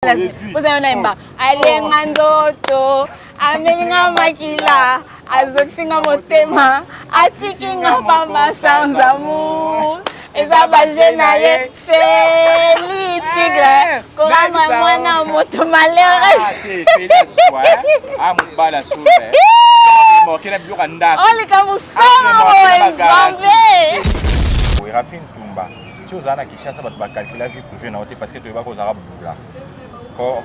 Ozali nayemba alenga nzoto, amemi nga makila, azokisi nga motema, atiki nga pamba sans amour. Eza baje na ye Feli Tigre, kokanga mwana moto malheureux. Oh, likambo somo boye, Nzambe. Rafine Tumba, ti ozala na Kinshasa, bato bacalcula vie privée na yo te parce que toyebaka ozalaka bula.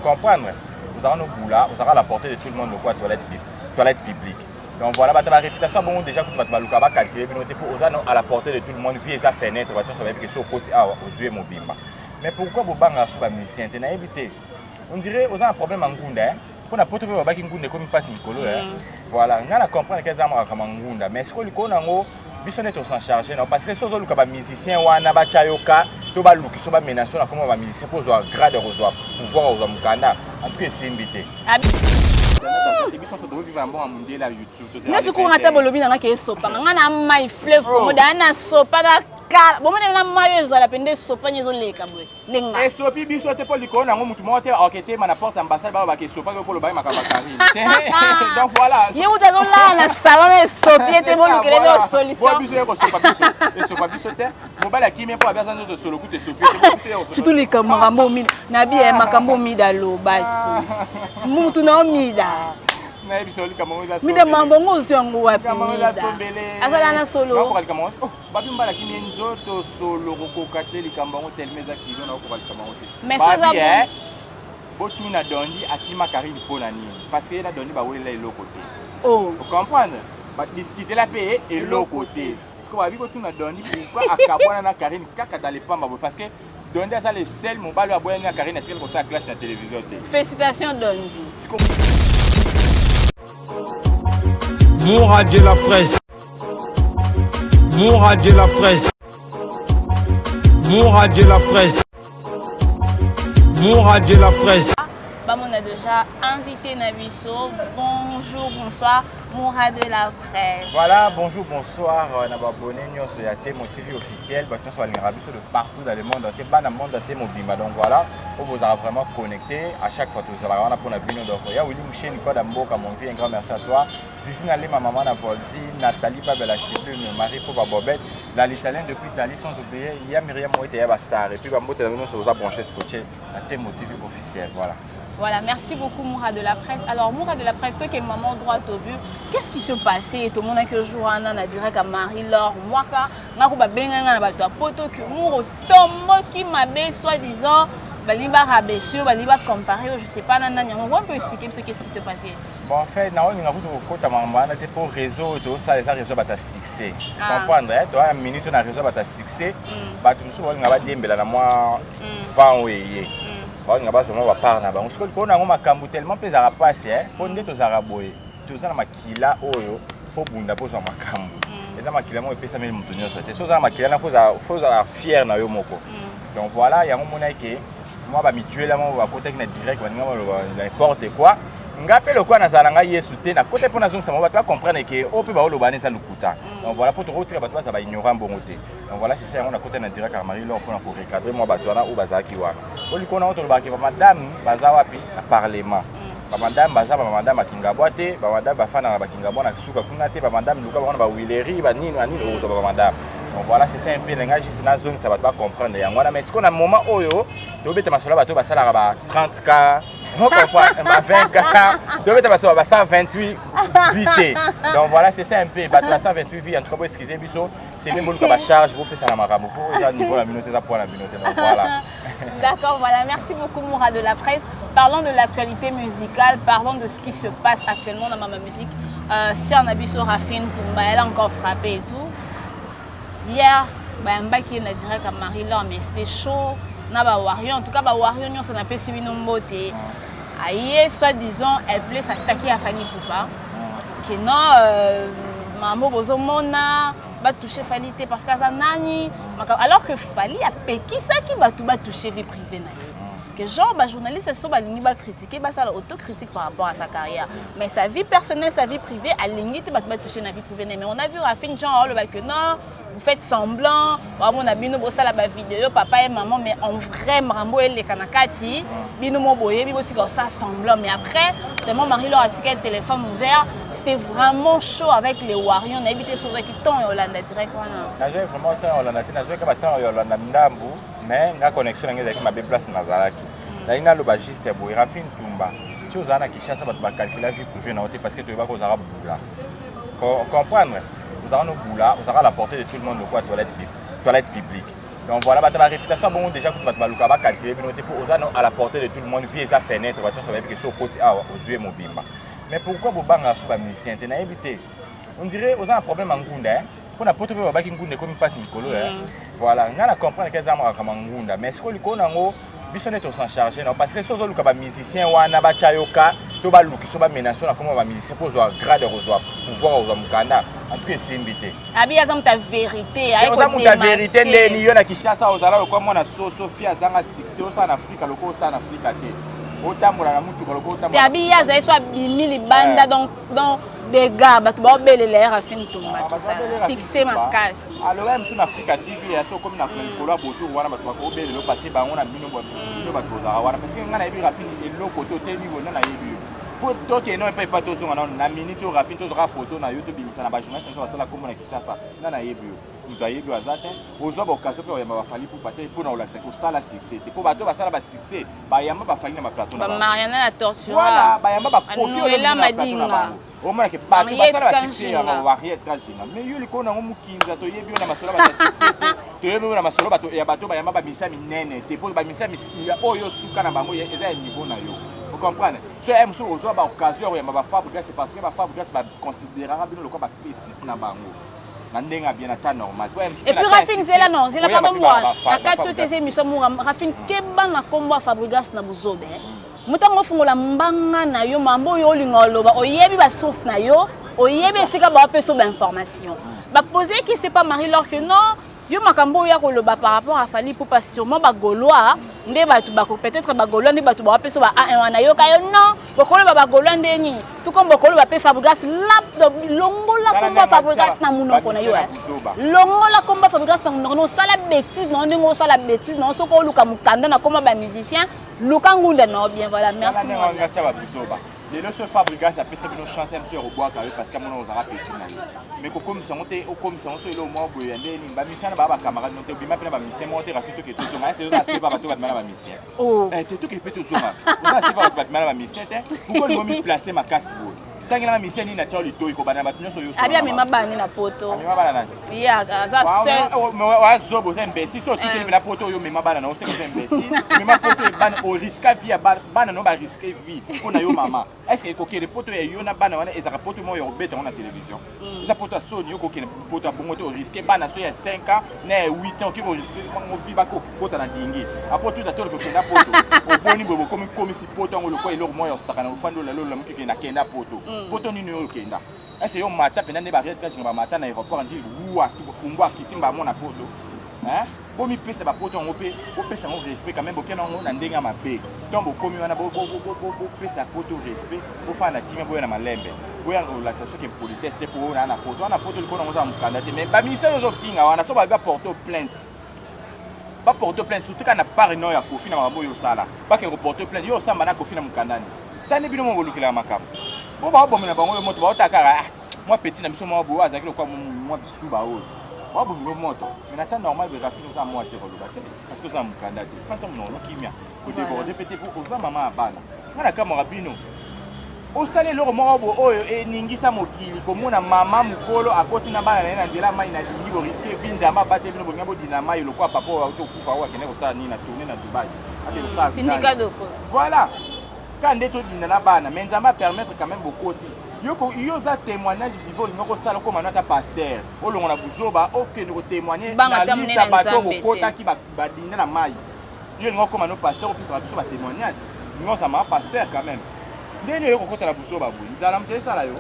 Comprendre, ozalaka no bula, ozalaka la portée de tout le monde lokola toilette publique. Donc voilà, bato ba réputation bongo déjà kutu bato baluka bacalcule bino te mpo oza no à la portée de tout le monde. Vie eza fenêtre, bato nyonso bayebi ke so okoti awa, ozwi mobimba. Mais pourquoi bobangaka so bamusicien te? Nayebi te, on dirait oza na problème ya ngunda mpo na poto mpe babaki ngunda ekomi mpasi mikolo. Voilà, ngai na comprendre ke eza makambo ya ngunda, mais sikoyo likolo nango biso nde tosan charge na, parce que so ozoluka bamusicien wana batya yo ka to baluki so bamenace na komona bamusicien mpo ozwa grade ya kozwa pouvoir, kozwa mokanda, en tout cas esimbi te. Biso nyonso tokovivre na mbongo ya mondele ya YouTube. Nyonso kunga ata bolobi nanga ke esopanga nga na mai fleuve Congo daa na sopa na kala bomoni na mai oyo ezala mpe nde esopani ezoleka boye ndenge nga. Esopi biso te mpo likolo nango motu moko te aketema na porte ambassade balobaka esopaki mpo olobaki makambo ya Karine te. Donc voilà. Ye kutu azolala na salon na esopi ye te, bolukele be solution. Biso ye kosopa biso, esopa biso te. Mobali akimi mpo abi aza nzoto solo kutu esopi te. Biso ye kosopa. Surtout likambo makambo omida nabi ye makambo omida alobaki mutu na omida. Nayebi so likambo yango eza mida mambo yango ozwi yango wapi? Likambo yango eza mida sombele. Azala na solo. Nakoka likambo yango. Oh, babi mbala akimi ye nzoto solo kokoka te. Likambo yango telema eza kilo, nakokoka likambo yango te. Mais so eza Babi, eh, botuna Dondi akima Karine mpo na nini, parce que ye na Dondi bawelela eloko te. Oh. Ocomprendre, badiskutela mpe eloko te. Parce que babi kotuna Dondi pourquoi akabwana na Karine kaka dans lepamba boye, parce que Dondi aza le seul mobali oyo aboyani na Karine atikali kosala clash na télévision te. Félicitation Dondi. Moura de la presse. Moura de la presse. Moura de la presse. Moura de la presse. Bamona déjà invité na biso. Bonjour, bonsoir, Moura de la presse. Voilà, bonjour, bonsoir, na baabonné nyonso ya Temo TV officiel, bato nyonso balingaka biso de partout dans le monde entier, bana monde entier mobimba. Donc voilà, oyo bozalaka vraiment connecté à chaque fois, tozalaka wana mpona bino. Donc ya Willy Musheni Koda Mboka, mon vieux, un grand merci à toi. Zizi Nalema, maman na Voldi, Nathalie Babela Sublime, Marie Pova Bobette, la l'Italien depuis Italie, sans oublier ya Myriam Moete ya Bastar. Et puis bambote na bino nyonso boza branché, scotché na Temo TV officiel. Voilà. Voilà, merci beaucoup Moura de la presse. Alors Moura de la presse, toi qui es maman droit au but, qu'est-ce qui se passait? Tout le monde a jour na direct à Marie-Laure Mwaka, ngako ba benga na bato ya poto que Moura tomboki mabe, soi-disant balingi ba rabaisser, balingi ba comparer, je sais pas nani yango. On peut expliquer ce qu'est-ce qui s'est passé? Bon, en fait, naolinga kutu kokota makambo wana te mpo réseau oyo tozosala eza réseau bato ya succès. Ah. Comprendre, eh, toya minute oyo na réseau bato ya succès. Bato mosusu baolinga badembela na mwa vent oyo eye, baolinga bazwa mwa bapart na bango. Sikoyo likolo na yango makambo tellement mpe ezalaka mpasi mpo nde tozalaka boye, toza na makila oyo fo bunda mpo ozwa makambo. Eza makila moko epesameli moto nyonso te. So oza na makila na fo ozala fier na yo moko. Donc voilà, yango monaki ke mwa bamituela moko bakotaki na direct, baninga baloba n'importe quoi. Nga mpe lokola nazala na ngai Yesu te, nakota mpo nazongisa bango bato bacomprendre ke oyo mpe baoloba wana eza lokuta. Donc voilà, mpo tokotika bato baza baignorant bongo te. Donc voilà, c'est ça. Yango nakota na direct ya Marie Laure mpona korecadre mwa bato wana oyo bazalaki wana. Po likolo nango tolobaka ke bamadame baza wapi na parlement? Bamadame baza bamadame bakingabwa te, bamadame bafandaka na bakingabwa na suka kuna te. Bamadame luka bango na bawileri banini banini, okozwa bamadame. Donc voilà, c'est ça un peu. Ngai juste nazongisa bato bacomprendre yango wana. Mais sikoyo na moment oyo tobeta masolo ya bato oyo basalaka ba 30 k, ba 20 k, tobeta masolo ba 128 vie te. Donc voilà, c'est ça un peu. Bato ba 128 vie, en tout cas bo excuse biso, c'est bien boluka bacharge bopesa na makambo mpo eza niveau na bino te, eza poids na bino te. Donc voilà. D'accord, voilà. Merci beaucoup Moura de la presse. Parlons de l'actualité musicale, parlons de ce qui se passe actuellement dans Mama Musique. Sœur na biso Rafine Tumba, elle a encore frappé et tout. Hier, bayambaki ye na direct à Marie-Laure, mais c'était chaud. Na ba Warrior, en tout cas ba Warrior nyonso na pesi bino mbote. Aye, soi-disant, elle voulait s'attaquer à Fally Ipupa. Que non, mambo bozomona batouche Fally te parce que aza nani, alors que Fally apekisaki bato batouche vie privée na ye. Que genre bajournaliste so balingi bacritiquer, basala autocritique par rapport à sa carrière, mais sa vie personnelle, sa vie privée, alingi te bato batouche na vie privée. Mais on a vu Rafine, genre oloba que non, vous faites semblant, bamona bino bosala bavideo papa et maman, mais en vrai makambo eleka na kati bino mo boyebi, bosika osala semblant. Mais après tellement Marie-Laure atika téléphone ouvert, c'était vraiment chaud avec les Warriors. Nayebi te sozwaki temps ya olanda direct wana. Nazwaki vraiment temps ya olanda te, nazwaki batemps ya olanda ndambu, mais nga connexion na ngai ezalaki mabe place nazalaki. Nalingi naloba juste ya boye: Rafine Tumba, ti ozala na Kinshasa, bato bacalcula vie privée na yo te, parce que toyebaka ozalaka bula. Comprendre, ozalaka no bula, ozalaka à la portée de tout le monde lokola toilette publique. Donc voilà, bato baréputation bongo déjà kutu bato baluka bacalcule bino te, mpo oza no à la portée de tout le monde. Vie eza fenêtre, bato nyonso bayebi ke so okoti awa, ozwi mobimba. Mais pourquoi bobangaka so bamusicien te? Nayebi te, on dirait oza na problème ya ngunda mpona poto mpe babaki ngunda ekomi mpasi mikolo. Voilà, ngai na comprendre ke eza makambo ya ngunda, mais sikoyo likolo nango biso nde tos'en charge nao, parce que so ozoluka bamusicien wana batya yo ka to baluki so bamenace na komona bamusicien mpo ozwa grade, kozwa pouvoir, kozwa mokanda, en tout cas esimbi te. Abi aza moto ya vérité. Oza moto ya vérité ndeni yo na Kinshasa ozala lokwa mwana soso fi azanga succès, osala na Afrika lokola osala na Afrika te, otambola na mutuka lokola. Te, abi ye azali so abimi libanda, donc dégâts, bato baobelela ye Rafine Tumba, succès makasi. Aloba mosu na Afrika TV ya so okomi na likolo ya botour wana, bato bakobelela opase bango na bino. Bino bato bozalaka wana, parce que ngai nayebi Rafine eloko te, otebi boye, nga nayebi yo po tokende epai epai, tozonga nano na minute oyo. Rafine, tozwaka foto na yo, tobimisa na bajournaliste nyonso basala kombo na Kinshasa. Nga nayebi yo, moto ayebi yo aza te. Ozwa baoccasion mpe oyamba baFally Ipupa te mpona kolakisa kosala succès te, mpo bato basala basuccès bayamba baFally na baplateau na bango. Bamariana na tortura. Voilà, bayamba baKoffi. Noela Madinga. Omonake bato Mariette basala basuccès Kanjinga. yango, Mariette Kanjinga. Mais yo likolo nango mokinza, toyebi yo na masolo bato ya succès te, toyebi yo na masolo bato ya bato bayamba bamisa minene te, mpo bamisa oyo suka na bango eza ya niveau na yo. Ocomprendre? So ye mosusu ozwa baoccasion ya koyamba baFabregas, parce que baFabregas baconsidéraka bino lokola bapetite na bango na ndenge ya bien, na temps normal. Et puis Rafine, zela, non, zela, pardon, moi na kati oyo te, eza émission moko. Rafine, keba na nkombo ya Fabrigas na buzobe. Motango ofungola mbanga na yo, mambo oyo olinga oloba, oyebi basource na yo, oyebi esika baopesa bainformation. Bapose question pa Marie Laure que non, yo makambo oyo ya koloba par rapport à Fally Ipupa, sûrement bagaulois nde bato bako, peut-être bagaulois nde bato bawapesa ba A1 wana. Yoka yo, non, bokoloba bagaulois nde nini, tuko bokoloba mpe Fabrigas la. Longola kombo ya Fabrigas na monoko na yo. Longola kombo ya Fabrigas na monoko na osala bêtise na yo, ndenge osala bêtise na yo. Soki oluka mokanda na kombo bamusicien, luka ngunda na yo bien. Voilà, merci. Lelo so Fabrigas apesa bino chance ya mosu ya kobwaka yo, parce que amona ozalaka petit na yo, mais kokomisa yango te, okomisa yango so elo mwa boye ya nde nini. Bamisien na baa bacamarade no te, obima mpe na bamisien moko te. Rafi, toke tozonga ese oza seva bato babima na bamisien te, toke mpe tozonga, oza seva bato babima na bamisien te. Pourquoi olingo miplace makasi boye? Tangelanga misien nini natia litoi kobanda na bato nyonso oyo. Abi amema bani na poto. Amema bana nani? Ye aza seul. Wazoba, oza imbécile. So otuteli mpe na poto oyo omema bana na oseka, oza imbécile. Omema poto bana, oriska vie ya bana no, bariske vie mpo na yo mama. Est ce que ekokende poto ya yo na bana wana? Ezalaka poto moko ya kobeta yango na télévision, eza poto ya soni. Yo kokende poto ya bongo te, oriske bana so ya 5 ans na ya 8 ans, oki koriske bango vie, bakokota na dingi apo tuta tole kokenda poto. Oboni boye, bokomi komisi poto yango lokola eloko moko ya kosaka na ofandi olala olamuki okende akenda poto. Poto nini oyo okenda? Ese yo mata mpenza nde bariet kajinga bamata na aéroport ndili wuwa kungu akiti mbamo na poto. Bomipesa bapoto yango mpe bopesa yango respect quand même. Bokenda yango na ndenge ya mabe, donc bokomi wana, bopesa poto respect, bofanda na kimia, boya na malembe, boya kolakisa soki politesse te, mpo oyo na poto wana, poto likolo yango oza mokanda te. Mais baministère ozofinga wana, so babi baporte plainte, baporte plainte, surtout kaka na part no ya Kofi na makambo oyo osala, bakende koporte plainte. Yo osamba na Kofi na mokandani tani, bino mo bolukelaka makambo po baobomela bango oyo moto baota kaka mwa petit na biso mwa boye azalaki lokwa mwa bisuba oyo babomela moto. Mais na temps normal, berafine oza mwa te koloba te, parce que oza na mokanda te. Fandisa monoko kimia, kodéborde pe te, po oza mama ya bana. Nga na kamwaka bino, osala eloko moko boye oyo eningisa mokili, komona mama mokolo akoti na bana na ye na nzela mai na lingi, boriske vie. Nzambe abate bino, bolinga bodina mai lokola papa oyo auti kokufa, oyo akende kosala nini na tourne na Dubai, akende kosala. Sindika Doko. Voilà, ka nde todinda na bana, mais Nzambe apermettre quand même bokoti. Yo yo oza témoignage vivant. Olinga kosala okóma no ata pasteur, olongo na buzoba, okende kotémoigne Banga na ata liste monene ya bato Nzambe te. bokotaki badinda na mai. Yo olinga okóma no pasteur, opesaka biso batémoignage, olinga ozala pasteur quand même. Ndeni oyo kokota na buzoba boye, nzala moto esala yo.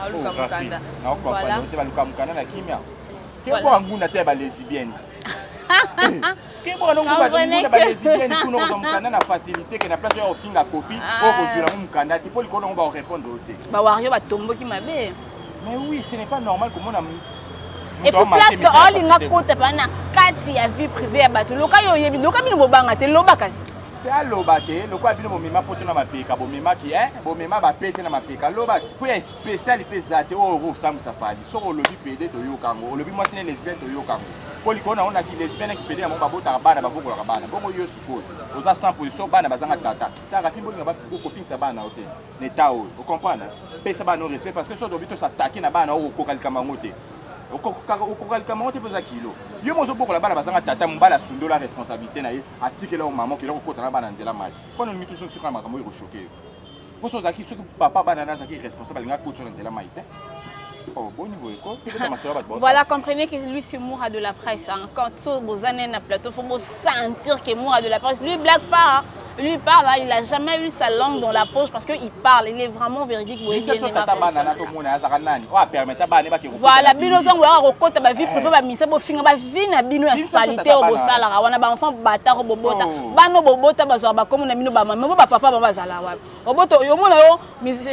Aluka mokanda. Naocomprendre te, baluka mokanda na kimia te. Voilà. Bwaka ngunda te ya balesbienne. Kebona nonguna balesbienne kuna okozwa mokanda na facilité ke na place oyo ofinga Kofi, oyo kozwela ngo mokanda te, mpo likolo nango baorépondre yo te. Bawario batomboki mabe. Mais oui, ce n'est pas normal komona. Et puis place to aolinga kota mpa na kati ya vie privée ya bato. Loka yo oyebi, loka bino bobanga te, loba kasi. Te, aloba te. Lokola bino bomema poto na mapeka, bomemaki bomema bapete na mapeka, loba ti mpo ya spécial mpe eza te. Oyo okosambwisa Fally, soki olobi pédé, toyoka yango. Olobi mwasi ne lesbienne, toyoka yango, mpo likolo nango naki lesbienne, naki pédé yango, babotaka bana, babokolaka bana. Bongo yo sikoyo oza sans position, bana bazanga tata. Taka fi bolinga kofingisa bana yo te na eta oyo, ocomprendre? Pesa bana o respect, parce que soki tobi tosatake na bana oyo, okoka likambo yango te, okoka likambo yango te, mpo eza kilo. Yo mo ozobokola bana bazanga tata. Mobali asundola responsabilité na ye, atikela yo mama, okela kokota na bana nzela mai. Mpona olingi toso soki na makambo oyo ekochoquer yo, mposo ozalaki soki papa bana na azalaki responsable, alingi akoti na nzela mai te. Oh, boni boye ko tobeta masolo ya bato. Voilà, comprenez que lui, c'est Moura de la presse, hein. Quand boza na plateau, faut sentir que Moura de la presse, lui, blague pas, hein. Lui, il parle, hein, il a jamais eu sa langue dans la poche parce qu'il parle, il est vraiment véridique. Biso so tata bana na tomona azalaka nani oyo apermettre bana bake? Voilà, bino ntango boyaka kokota bavie privée, bamisa bofinga bavie na bino ya saleté oyo bosalaka wana. Baenfant batako bobota, bana bobota bazwaka bakomo na bino, bamama bo bapapa bango bazala wapi? Obota yomona yo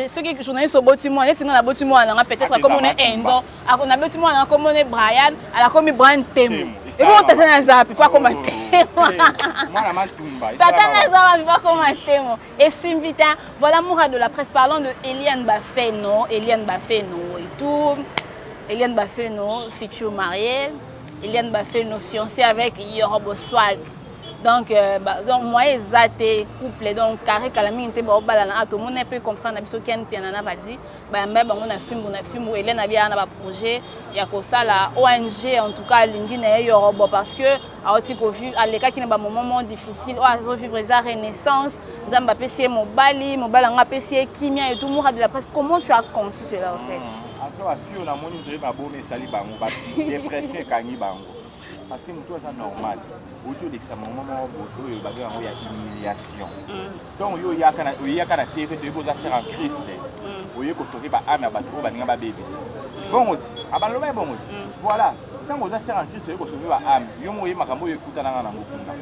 soki journaliste oboti mwana neti nga, naboti mwana nanga, peut-être akomona Enzo, naboti mwana nanga komona Brian, alakomi Brian Temo. Ebongo tata naza wapi po akoma Temo? Tata naza wapi po akoma Temo? Esimbi te. Voilà, Moura de la presse, parlant de Eliane Bafeno, Eliane Bafeno et tout, Eliane Bafeno future mariée, Eliane Bafeno fiancée avec Yorobo Swag. Donc bah, donc moyen eza te, couple donc carré kala mingi te baobalana. A tomoni mpe confrère na biso Ken Piana na badi bayamba bango na fimbu na fimbu. Eliane abi aya na baprojet ya kosala ONG. En tout cas, alingi na ye Yorobo parce que awuti kovivre, alekaki na bamoment moko difficile. Oyo azovivre eza renaissance. Nzambe apesi ye mobali, mobali yango apesi ye kimia et tout. Moura de la presse, comment tu as conçu cela en fait? En tout cas, bafille oyo namoni nzela mabomi esali bango, badépression ekangi bango, parce que motu aza normal, outi olekisa moment moko boye oyo babe yango ya humiliation. Donc yo oyaka na TV, toyebi oza sœur en Christ, oye kosauver baâme ya bato oyo baninga babebisa bongo ti abaloba ye bongo ti. Voilà, ntango oza sœur en Christ, oye kosauver baâme, yo moko oye makambo oyo ekutananga nango kuna.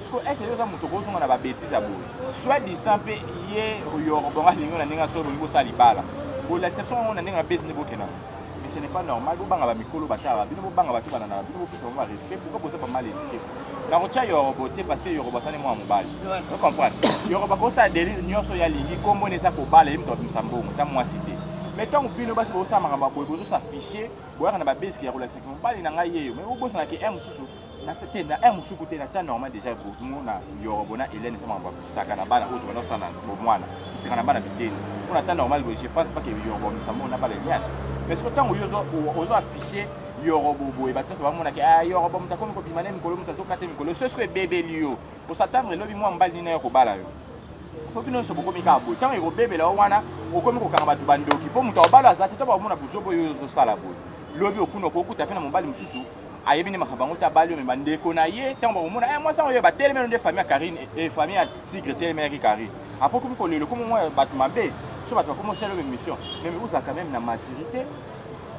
Siko ese yo oza moto okozonga na babêtises ya boye, soit disant mpe ye Yorobo alingi na ndenge aso bolingi bosala libala, bolakisa biso yango na ndenge abesi nde bokendaka. Mais ce n'est pas normal. Bobanga bamikolo batala bino, bobanga bato banana bino, bopesa bango barespect. Pourquoi boza bamal éduqué? Nakotia Yorobo te, parce que Yorobo asali mwana mobali, ocomprendre? Yorobo akosala délire nyonso oyo alingi, nkombo eza kobala ye, moto abimisa mbongo eza mwasi te. Mais ntango bino basi bosala makambo ya boye, bozosafishe, boyaka na babesike ya kolakisaki mobali na ngai yeyo, mais bobosanaki r mosusu te na r mosuku te na temps normal. Déjà mona Yorobo na Hélène eza makambo bisaka na bana oyo tobanda kosala na bomwana, bisaka na bana bitendi. Mpo na temps normal boye, je pense pas que Yorobo amisa mbongo na bala Eliane. Mais soki ntango yo ozo affiche Yorobo boye, bato nyonso bamonaki: ah, Yorobo moto akomi kobima ne mikolo, moto azokata mikolo. So soki ebebeli yo, osatendre elobi mwa mobali nini yo kobala yo? Po bino nyonso bokomi kaka boye. Ntango ekobebela yo wana, okomi kokanga bato bandoki, mpo moto akobala aza te. To bakomona buzobo oyo ozosala boye, lobi okuna okokuta mpe na mobali mosusu ayebi nde makambo yango te, abali yo. Me bandeko na ye, ntango bakomona mwasi yango oyo batelemelo nde famille ya Karine, famille ya Tigre telemelaki Karine. Après komi kolela, komi mwa bato mabe, so bato bakomi osala yo émission. Mais ozala quand même na maturité.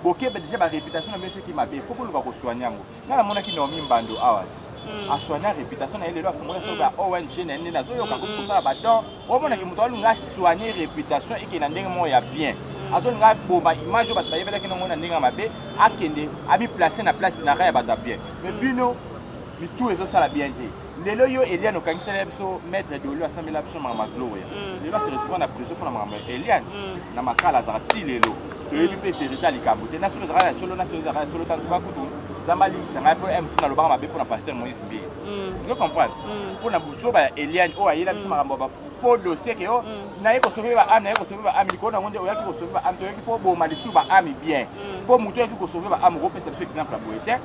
Bokeba déjà, baréputation na bino soki mabe, faut boluka kosoigne yango. Ngai namonaki Naomi Mbando awa ti asoigne réputation na ye, lelo afongola soki ba ONG na ye, nde nazoyoka komi kosala badon. Omonaki moto alinga asoigne réputation, ekende na ndenge moko ya bien, azolinga aboma image oyo bato bayebelaki nango na ndenge ya mabe, akende amiplace na place na ra ya bato ya bien. Mais bino mitu ezosala bien te. Lelo yo Eliane okangisela biso maître Dolo, asambela biso makambo ya Gloria, lelo ase retrouve na prison mpona makambo ya Eliane na makala. Azalaka ti lelo, toyebi mpe vérité ya likambo te. Na soki ezalaka ya solo, na soki ezalaka ya solo tantuka kutu, Nzambe alimbisa ngai mpo mosusu nalobaka mabe mpona pasteur Moïse Mbiye. Tu comprendre? Mpona buzoba ya Eliane oyo ayela biso makambo ya bafaux dossier ke o naye kosauver baâme, naye kosauver baâme. Likolo nango nde oyaki kosauver baâme, toyaki mpo boma lisusu baâme bien. Mpo motu oyaki kosauver baâme, okopesa biso exemple ya boye te.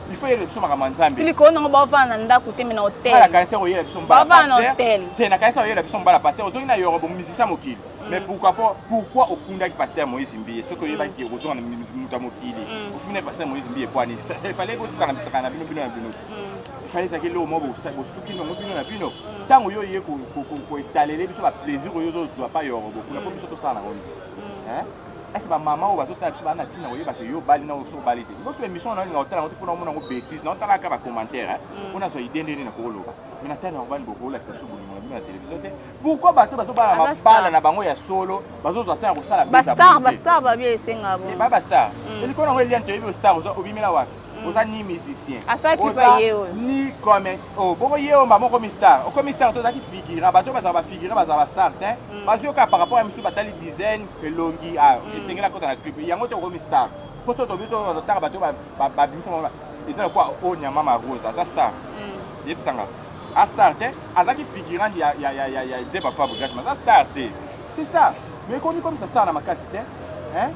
Il faut yela biso makambo ya Nzambe. Likolo nango baovanda na ndako te, me na hotel. Nakanisa koyela biso mbala pasteur te, nakanisa koyela biso mbala pasteur. Ozongi na Yorobo, musicien mokili. Mais pourquoi pas, pourquoi ofundaki pasteur Moïse Mbiye? Soki oyebaki ozonga na moto ya mokili, ofundaki pasteur Moïse Mbiye po ani? Efallait kosuka na bisaka na bino, bino na bino te. Efallait ezalaki eloko moko bosuki nango bino na bino. Ntango yo oye koetalele biso baplaisir oyo ozozwa pa Yorobo kuna, mpo biso tosala nango nini? Est-ce ba mama oyo bazotala biso baa na ntina koyeba ke yo obali na so obali te? Boto émission na olinga kotala yango te mpona omona yango bêtise. Na otala kaka bacommentaire mpona azwa idée ndenge na koloba. Mais na tali yango, bani bokolakisa biso bolingo na bino na télévision te. Pourquoi bato bazobala mabala na bango ya solo bazozwa ntango ya kosala? Bastar, bastar babi esenga bon. Ba bastar eliko nango, Eliane, toyebi star obimela wapi. Oza ni musicien, oza ni comme oh, bongo ye oyo mama okomi star, okomi star te. Ozalaki figurant. Bato oyo bazala bafigurant bazala bastar te. Bazwi yoka par rapport ya misu, batali design, elongi, esengeli akota na clip yango te. Okomi star po so tobi totanga bato babimisa bango eza lokwa oyo nyama ma Rose aza star. Yebisanga, a star te. Azalaki figurant ya Nzemba Fabregas, mais aza star te. C'est ça, mais ekomi komisa star na makasi te, hein?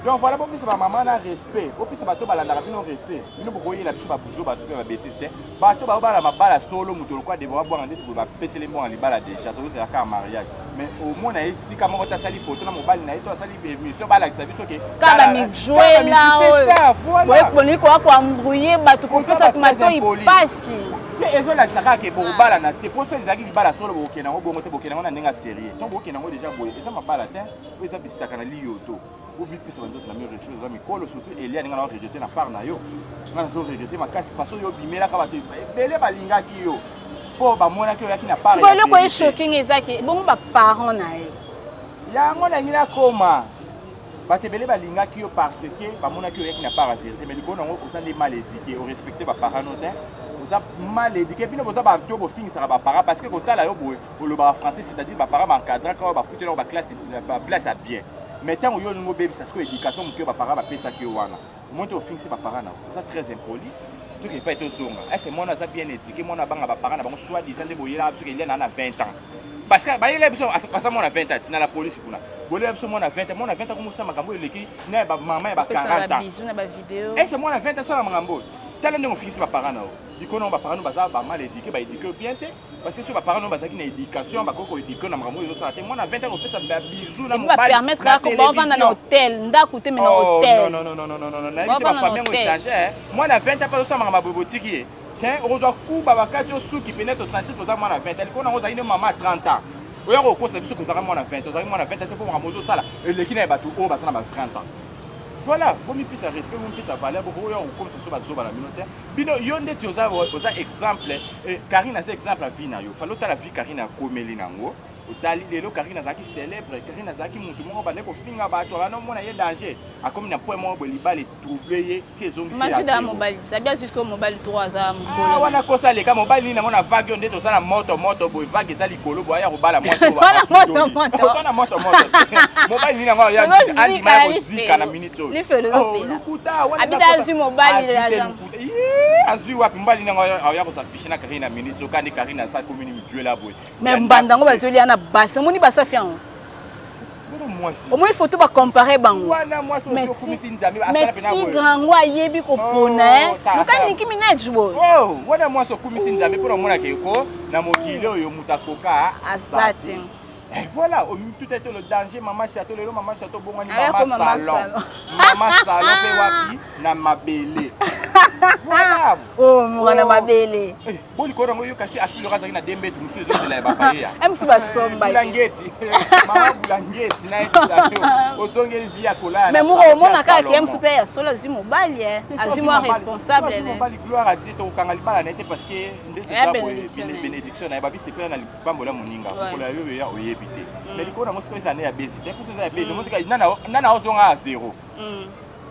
Donc voilà, bopesa bamama na respect, bopesa bato balandaka bino respect. Bino bokoyela biso babuzo bazo mpe babêtises te. Bato baobala mabala solo, moto lokwa Debora Bwanga ndeti boye, bapeseli mbongo libala déjà, tozozela kaka mariage. Mais omona ye esika moko te asali foto na mobali na ye to asali émission balakisa biso ke Ka bamijwela oyo bolingi koya koembrouiller bato, kopesa matoi pasi. Mpe ezolakisa kaka ke bokobalana te. Mpo so ezalaki libala solo, bokokende yango bongo te. Bokende yango na ndenge ya sérieux. Ntango bokende yango déjà boye, eza mabala te, oyo eza bisaka na liyoto. Obipesa banzoto na mio respect, oza mikolo. Surtout Eliane, nga na regretter na part na yo, nga nazo regretter makasi façon yo obimelaka bato ebele balingaki yo mpo bamonaki oyaki na part. Sikoyo eloko ye shocking ezaki bongo baparent na ye. Yango nangi nakoma, bato ebele balingaki yo parce que bamonaki oyaki na part ya vérité. Mais likolo nango oza nde mal éduqué, orespecte baparent no te, oza mal éduqué. Bino boza bato bofingisaka baparent parce que kotala yo boye, olobaka français, c'est-à-dire baparent baencadraka oyo, bafutela oyo baclasse, baplace ya bien. Mais ntango yo olingi obebisa sikoyo éducation moke oyo baparent bapesaki yo wana, omoni te ofingisi baparent na yo, oza très impoli. Toki epai tozonga, ese mwana aza bien éduqué, mwana abanga baparent na bango soit disant nde boyelaka biso ke Eliane na 20 ans, parce que bayela biso aza mwana 20 ans tina la police kuna. Bolela biso mwana 20 ans, mwana 20 ans komosala makambo oyo eleki na ya bamama ya ba 40 ans. Ese mwana 20 asala makambo oyo? Tala ndenge ofingisi baparent na yo. Likolo nango baparent no baza bamal éduqué, baéduqué yo bien te, parce que soki baparent no bazalaki na éducation, bakoki koéduquer na makambo oyo ezosala te. Mwana 20 ans kopesa babisous na mobali baovanda na hotel, ndako te, mais na hotel. Nayebi te, bafamille yango échange. Mwana 20 ans mpe azosala makambo boye, botiki ye te. Okozwa kuba bakati yo suki pene, tosentir toza mwana 20 ans. Likolo nango ozali nde mama ya 30 ans, oya kokosa biso kozalaka mwana 20. Ozalaki mwana 20 te, mpo makambo ozosala eleki na ye bato oyo baza na ba 30 ans. Voilà, bomipesa respect, bomipesa valeur. Bokoya kokomisa biso bazoba na bino te. Bino, yo ndeti oza, oza exemple. Karine aza exemple ya vie na yo. Fallait otala vie Karine akomeli nango. Otali lelo, Karine azalaki célèbre, Karine azalaki motu moko bande kofinga bato, abanda omona ye danger. Akomi na point moko boye, libala etrouble ye ti ezongisi. Masuda mobali sabia jusque mobali to aza mokolo. Wana kosa leka mobali nini nango na vague oyo nde toza na moto moto boye, vague eza likolo boye, aya kobala mwasi oza na moto moto. Mobali nini yango andima ya kozika na minute oyo? Lukuta. Abita azwi mobali. Azwi wapi mobali nango aya kos'afficher na Karine na minute oyo? Kandi Karine aza komini mijuela boye. Mais mbanda yango bazolia na basi, omoni basafi yango, omoni foto bacompare bango. Mais tigre yango ayebi kopona luka Nicki Minaj boye. Wana mwasi okumisi Nzambe mpona omonaka eko na mokili oyo moto akoka aza te. Voilà, tout est le danger. Mama Chateau, lelo Mama Chateau bongwani mama salon, mama salon mpe wapi na mabele. Voilà. Oh, mwana mabele. Bolikolo yango yo kasi afiloko azalaki na dembetu mosusu ezozela ya bapayeya. Mosusu basomba. Bulangeti, mama bulangeti, nayebisa yo, ozongeli vie ya kolala. Mais moko omona kaka ke mosusu mpe ya solo azwi mobali, azwi mwa responsable. Mobali, gloire à Dieu. Tokokanga libala na ye te parce que nde toza boye, bénédiction na ye. Babisepela na lipambola moninga, kokola yo ya oyebi te. Mais likolo nango sikoyo eza nde ya bezi te, mposo eza ya bezi. Omotika nana ozonga ya zéro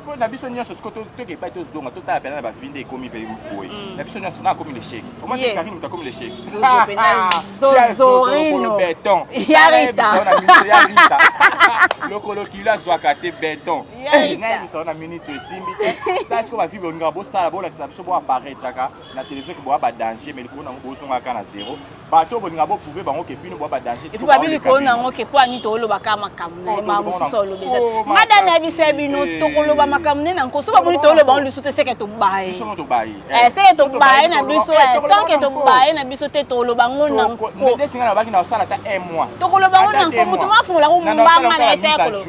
mpo na biso nyonso. Sikoyo toke epai tozonga, totala pena na bavie nde ekomi mpe boye na biso nyonso. Na akomi l'échec, omoni Karine, moto akomi l'échec. Zozorino béton. Ya Rita. Ya Rita lokolo kilo azwaka te béton. Nayebisa na minute esimbi te. Ta sikoyo bavie bolingaka bosala, bolakisa biso, boapparaîtraka na télévision ke boya badanger, mais likolo nango bozongaka na zéro. Bato bolinga boprouver bango ke bino boya badanger. Et puis babi likolo nango ke po ani tolobaka makambo na ye, makambo mosusu oloba eza nga da nayebisa bino. Tokoloba makambo nde na nkoso bamoni, toloba ngo lisusu te. Seke tobaye, seke tobaye na biso. Tant que tobaye na biso te, toloba ngo na nko. Ndeti nga nalobaki na osala ata un mois. Tokoloba ngo na nko, moto mafungola ngo mbanga na ye te ya koloba.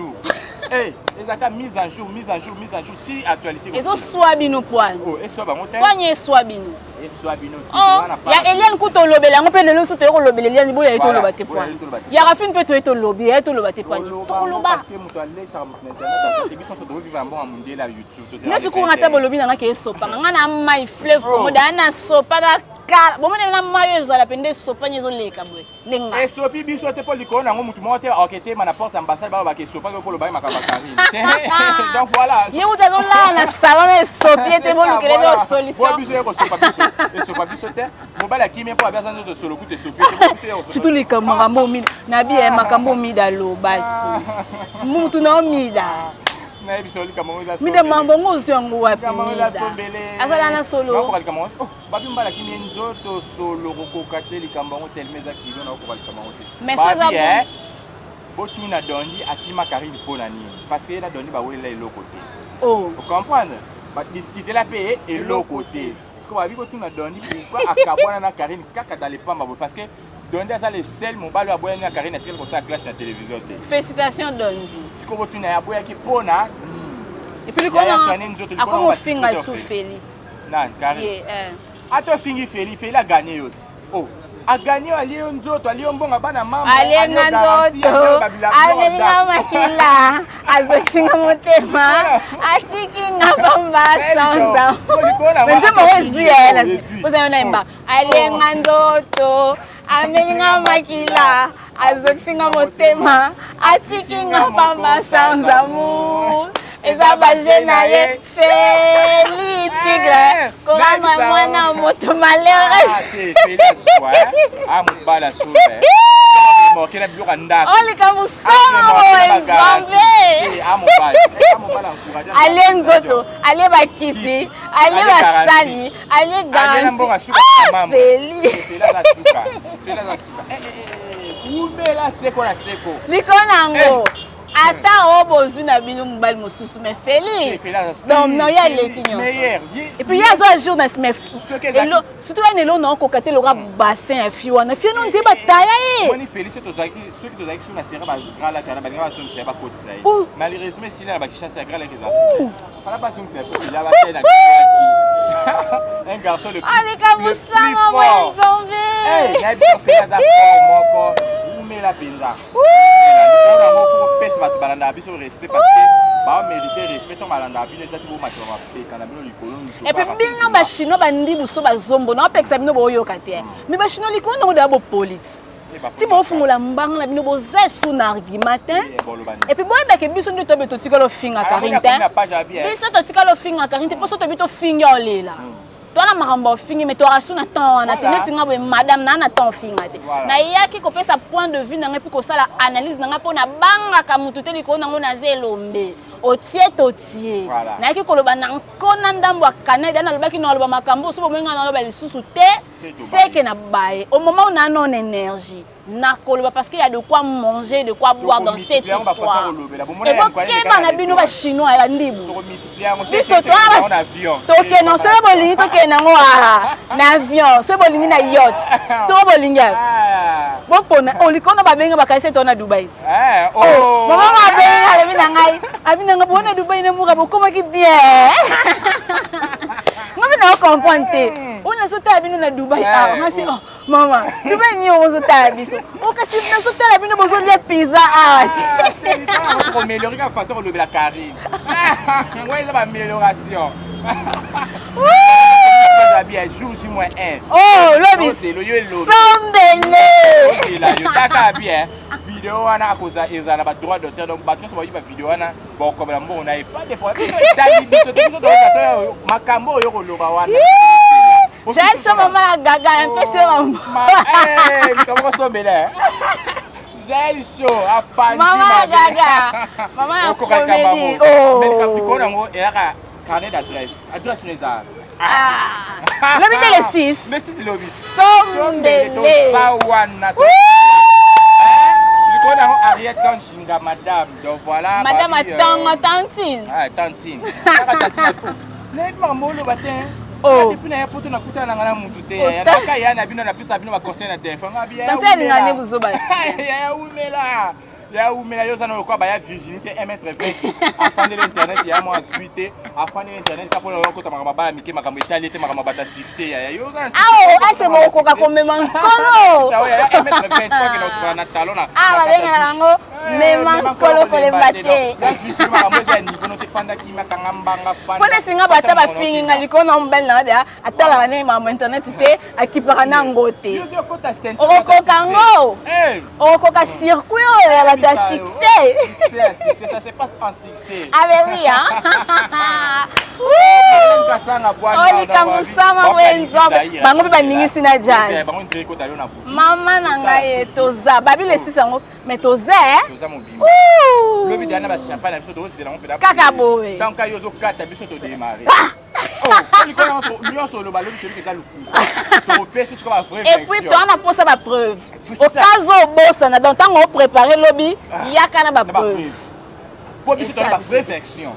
Eh, ezalaka mise en jour, mise en jour, mise en jour, ti actualité. Ezoswa bino poani. Oh, eswa bango te. Poani eswa bino. Eswa bino. Oh, ya Eliane kutu olobela yango mpe lelo so toye kolobela Eliane, boya ye toloba te poani. Ya Rafine mpe toye tolobi ye toloba te poani. Tokoloba. Parce que moto alesaka moto na internet aza te, biso nyonso tokovivre na mbongo ya mondele ya YouTube. Neti kuna ata bolobi na nga ke esopanga nga na mai fleuve Congo da na sopa na kala bomoni na mai oyo ezala mpe nde esopani ezoleka boye. Ndenge nga. Esopi biso te mpo likolo nango motu moko te aketema na porte ambassade balobaka esopaki okoloba ye makambo ya Karine te. Donc voilà. Ye moto azolala na salon na esopi ye te, bolukele nde solution. Biso ye kosopa biso, esopa biso te. Mobali akimi mpo abi aza nzoto solo kutu esopi te. Bo biso ye kosopa. Surtout likambo makambo omida na bi makambo omida alobaki mutu na omida. Nayebi solo likambo yango eza Mida sombele. mambo yango ozwi yango wapi? Likambo yango eza Mida sombele. azala na solo. Nakoka likambo yango. Oh, babi mobali akimi ye nzoto solo kokoka te likambo yango tellement eza kilo nakokoka likambo yango te. Mais so eza Babi, bon. botuna Dondi akima Karine mpo na nini? Parce que ye na Dondi bawelela eloko te. Oh. Ocomprendre? Badiscutela mpe eloko te. Parce que babi kotuna Dondi pourquoi akabwana na Karine kaka dans les pamba boye, parce que Dondi aza le seul mobali oyo aboyani na Karine atikali kosala clash na télévision te. Félicitations Dondi. Sikoyo botuna ye aboyaki mpo na nini? Et puis likolo Yaya na Swane nzoto likolo akomi na ofinga basiki su Félix. Nani Karine? Ye, eh. Ata ofingi Feli, Feli aganye yo ti. Oh, aganye yo, alie yo nzoto, alie yo mbongo bana mama. Alie nga nzoto, ameli nga makila, azoki nga motema, atiki nga pamba sanza. Mais nzembo yango ezwi ya ye na oza yo nayemba. Alie nga nzoto, ameli nga makila, azokisi nga motema, atiki nga pamba sans amour. Eza baje na ye Feli Tigre, korama mwana moto malheureux. Oh, likambo somo boye Nzambe. Alie nzoto, alie bakiti, alie basani, alie garanti. Ah, Feli. Umela seko na seko. Likolo na yango. Ata oyo bozwi na bino mobali mosusu, mais Feli. Donc non, ye aleki nyonso. Et puis ye azo agir na mais surtout wana eloko na okoka te loka bassin ya fi wana. Fi wana nzee bataya ye. Moni Feli soki tozalaki soki tozalaki so na sera ba grand lac wana balinga basongisa ye bakotisa ye. Malheureusement esili na bakishasa ya grand lac eza suka. Fala basongisa ye po ila bataya na grand lac. Un garçon le plus Ah, likambo le plus sango boye fort. Nzambe. Eh, nayebi ko Feli aza fort moko. Umela mpenza. Kopesa bato balandaka biso respect parce que bamérite respect to balandaka bino eza ti bomata bapeka na bino likolo. Et puis bino bachinois bandi buso bazombo na opekisa bino boyoka te. Mais bachinois likolo nango deya bopoliti. Ti bofungola mbanga na bino boza esu na argument te. Et puis boyebake biso nde tobe totikala ofinga Karine te. Biso totikala ofinga Karine te mpo so tobi tofingi olela. Towana makambo ofingi mais toaka su na temps wana te. Neti nga boye madame na na temps ofinga te. Nayaki kopesa point de vue na ngai mpe kosala analyse na ngai mpo nabangaka motu te likolo nango naza elombe. Otie totie. Nayaki koloba na nkona ndambo ya Canada, nalobaki na aloba makambo so bomoi ngai naloba lisusu te. C'est que na baye au moment où on a non énergie na koloba parce qu'il y a de quoi manger, de quoi boire dans cette histoire. Et bokeba na bino ba chinois ya ndibu. Biso tokende soki bolingi tokende nango na avion, soki bolingi na yacht, to bolingi bopona olikona babenga bakanisi ete na Dubai. Mama babenga alobi na ngai, abi na ngai bona Dubai na mboka bokomaki bien. Nga mpe na comprendre te. Oyo nazotala bino na Dubai awa, nga si oh mama, Dubai nini ozotala biso? O kasi nazotala bino bozolia pizza awa te. Koaméliorer kaka façon kolobela Karine. Yango eza ba amélioration. Bien, jour J moins 1. Oh, lobi. Sombele. Yo taka bien. Vidéo wana akoza ezala na ba droit d'auteur, donc bato nyonso bayi ba vidéo wana bakokomela mbongo na ye. Pas de problème. Biso etali biso te, biso toyoka to makambo oyo koloba wana. Jael Show mama na gaga na mpesi yo mambo. Likambo kosombela. Jael Show apanzi Mama na gaga. Mama na comédie. Oh. Mais likambo likolo nango eyaka carnet d'adresse. Adresse no eza. Ah. Lobi nde le 6. Le 6 lobi. Sombele. Toza wana. Likolo nango Ariette Kanjinga madame. Donc voilà. Madame atanga tantine. Ah, tantine. Kaka tantine. Nayebi makambo oloba te. Oh. Depuis na ye poto nakutana nanga na mutu te. Yaka ya na bino napesa bino ba conseil na téléphone. Nga bien. Tantine alinga ne buzoba. Ya umela. Ya umela, yo oza na lokola baya virginité 1 mètre 20, afandeli internet ya mwa azwi te, afandeli internet ka mpona okota makambo baya mike, makambo etali ete makambo bata succès. Yaya, yo oza na Awa ase bokoka komema nkolo. Ya 1 mètre 20, okende otokola na talon na Awa babengaka yango mema nkolo kolemba te. Makambo eza ya niveau no te, fandaki makanga mbanga. Mpo neti nga, bata bafingi nga likolo na mobali na nga, atalaka ndenge makambo internet te, akipaka nango te. Okokoka yango, okokoka circuit oyo ya bato ya succès. Ça se passe en succès. Ah ben oui, hein. Likambo sama boye, Nzambe, bango mpe baningisi na jazz. Mama na ngai ye, toza babi lesisi yango, mais toza. Toza mobimba lobi deya na bachampagne na biso, tozozela yango mpena. Kaka boye. Tanka yo ozokata biso, todémarre nyonso, oloba lobi, toyebi eza lokuta, topesi soka bavrai. Et puis toza na mposa bapreuve au cas où obosana. Donc ntango oprépare lobi, yaka na bapreuve. Po biso toza bavrai version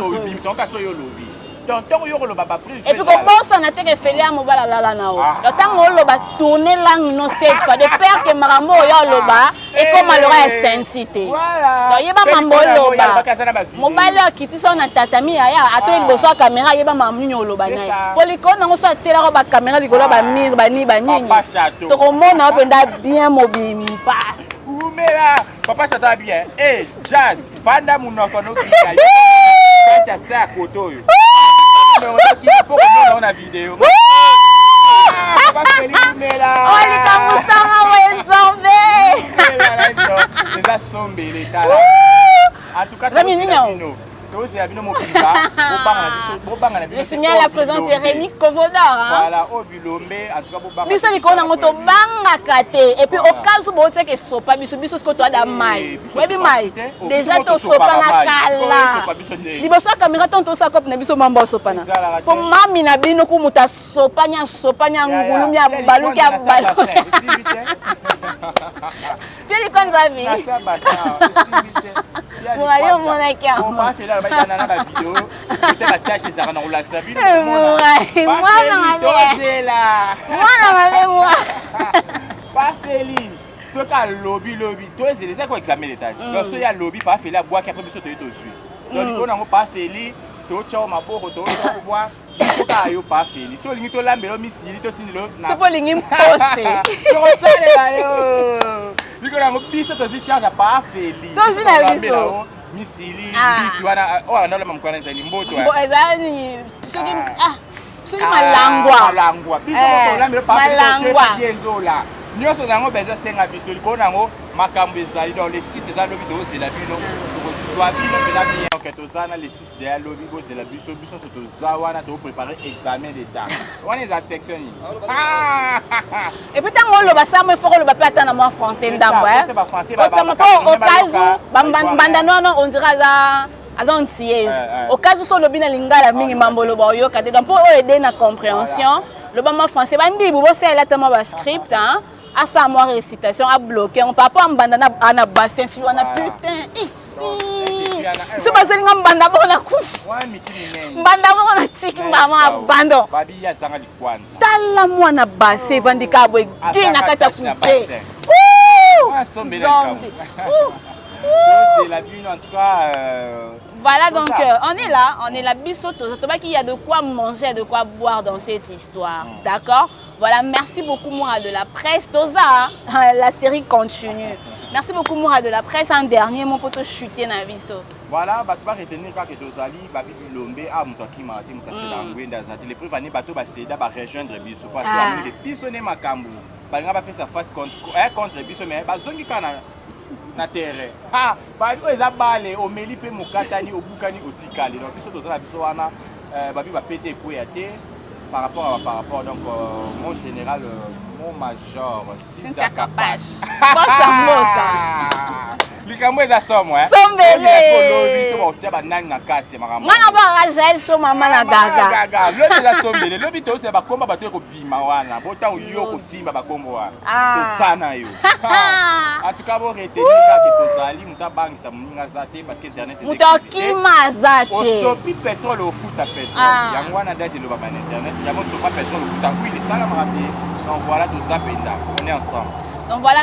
obimisa so yo olobi. Donc ntango yo koloba bapreuve. Et puis kobosana te ke Feli ya mobali alala na o. Donc ntango oloba, tourner langue no cette fois, de peur ke makambo oyo oloba ekoma loka ya senti te. Donc yeba mambo oloba. Mobali oyo akitisi oyo na tatami, yaya, atoyi liboso ya caméra, ayeba makambo nini oloba na ye, po likolo nango so atielaka bacaméra likolo ya bamire banini banini, tokomona yo mpenza bien mobimba. Umela, papa Chata, bien e jazz, fanda monoko nokika kasi asa ya koto oyo po komona na video. Oh, likambo sanga boye, Nzambe. Eza sombele, tala, en tout cas. Remy Nino. Tozela bino mobimba, bobanga na bino. Je signale la présence de Rémi Kovodor, hein? Voilà, oyo bilombe, en tout cas bobanga. Biso likolo nango tobangaka te. Et puis au cas où botiaka esopa biso, biso sikoyo toada mai, oyebi mai déjà tosopa na kala liboso ya caméra. Ntango tosala cope na biso, mambo osopana po mami na bino ku moto asopani, asopani, angulumi, abaluki, abaluki pie likonza vi yo omonaki yango. Ezalaka na kolakisa bino. Mwana mabe, mwana mabe mwa. Pafeli soki alobi lobi, toezela, eza ko examen d'état. Donc soki alobi, Pafeli abwaki, après biso toye tozwi. Donc likolo nango, Pafeli, totya maboko, totya bwa biso kaka. Yo Pafeli, so olingi tolambela misili, totindela. Soki olingi mpose. Tokosalela yo. Likolo yango, biso tozwi charge ya Pafeli. Tozwi na biso. Misili, mbisi wana oyo andalama mokwana, ezali mboto. Ezali soki soki malangwa. Malangwa, biso tolambela Malangwa. Ezola nyonso nango bezosenga biso likolo nango, makambo ezali. Donc le 6 eza lobi, tozela bino, tokozwa bino mpena bien. Ok, toza na le 6 deya lobi, bozela biso, biso nyonso toza wana, toprépare examen d'état wana, eza section nini? Et puis ntango oloba samo, ifo koloba mpe ata na mwa français ndambo otiama, mpo au cas où mbandano wana, on dirait aza antillaise. Au cas où so olobi na lingala mingi, mambo oloba oyoka te. Donc mpo oyo ede na compréhension, loba mwa français. Bandibu bosalela ata mwa bascript, asala mwa récitation, abloke yango par rapport a mbanda na bassin fi wana. Putain, so bazolinga mbanda moko na kufi, mbanda moko na tiki mbama abandon. Tala mwana bassin evandi kaka boye gi na kati ya coupe zombi. Voilà, donc on est là, on est là, biso tobaki, il y a de quoi manger, il y a de quoi boire dans cette histoire. D'accord. Voilà, merci beaucoup Moura de la presse. Toza, la série continue. Merci beaucoup Moura de la presse. Un dernier mot pour te chuter na biso. Voilà, bato baretenir kaka tozali babi bilombe a moto akimaka te, moto aseda ngwende aza te. Le preuve ane bato baseda barejoindre biso parce que bamonike biso nde makambo balinga bapesa face contre biso, mais bazongi kaka na terrain. Babi oyo eza bale, omeli mpe mokatani, obukani, otikali. Donc biso toza na biso wana, babi bapete ekweya te par rapport à par rapport. Donc mon général, mon major. Cynthia Kapash, bosa mboka. Likambo eza somo. Sombele. Olobi so bakotia banani na kati ya makambo. Mwana baka Jael so mama na gaga. Gaga lobi eza sombele. Lobi tozela bakomba bato ekobima wana, botango yo kosimba bakombo wana, tosana yo. En tout cas, boretenir kaka tozali, moto abangisa moninga aza te, parce que internet. Moto akima aza te. Osopi pétrole, ofuta pétrole. Yango wana date elobama na internet, yango osopa pétrole, ofuta huile, esalamaka te. Donc voilà, toza mpenza, on est ensemble. Donc voilà.